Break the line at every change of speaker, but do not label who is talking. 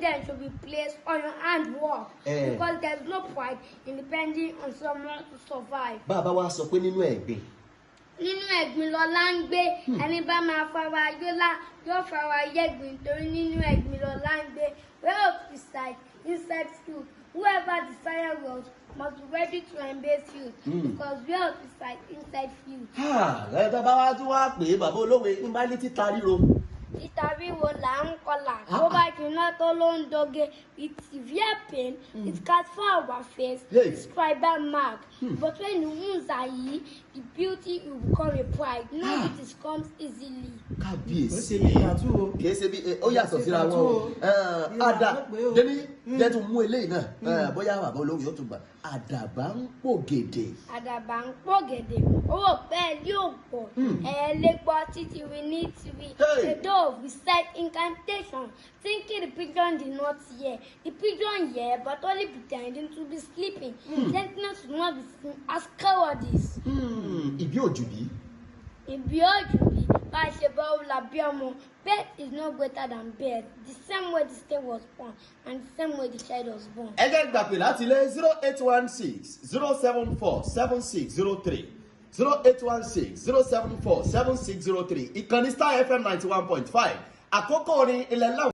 Confidence should be placed on your handwork
Eh.
because there's no pride in depending on someone to survive.
Bàbá wa sọ pé nínú ẹ̀gbin.
Nínú ẹ̀gbin lọlá ń gbé. Ẹni bá máa fara yólá yóò fara yẹ̀gbin, torí nínú ẹ̀gbin lọlá ń gbé. Wealth reside inside filth. Whoever desire wealth must be ready to embrace filth because wealth reside inside filth.
Ẹ tó bá wá tún wá pè é, bàbá olówe, ń bá ní títa ríro.
Títa ríro là ń kọlà, bó bá jiná tó ló ń doge. With severe pain, it cuts for our face.
Hey.
It's tribal mark, but when the wounds are healed, the beauty will become a pride. No beauty comes easily.
Kábíyèsí.
Ó ṣe bí tattoo o.
Kìí ṣe bí ó yàtọ̀ síra wọn o.
Ìlà
Àdà
ló pé o.
Délé jẹ́ tún mú eléyìí náà. Bóyá bàbá olówe yóò tún gbà. Àdàbà ń pò gèdè.
Àdàbà ń pọ̀ gẹ̀dẹ̀, owó pẹ́ yóò pọ̀ ẹ̀ lè gbọ́ títí rí ní tìrí.
Hey.
The dove recite incantation, thinking the pigeon did not hear. The pigeon hear, but only pretending to be sleeping. Gentleness should not be seen as cowardice.
Ìbí òjùbí.
Ìbí òjùbí, bá a ṣe bá ó la bí ọmọ. Birth is no greater than birth. The same way the state was born and the same way the child was born.
Ẹ jẹ́ gbàpè láti ilé: 08160747603, 08160747603. Ìkànnì Star FM 91.5, àkókò orin ilẹ̀ láwọn.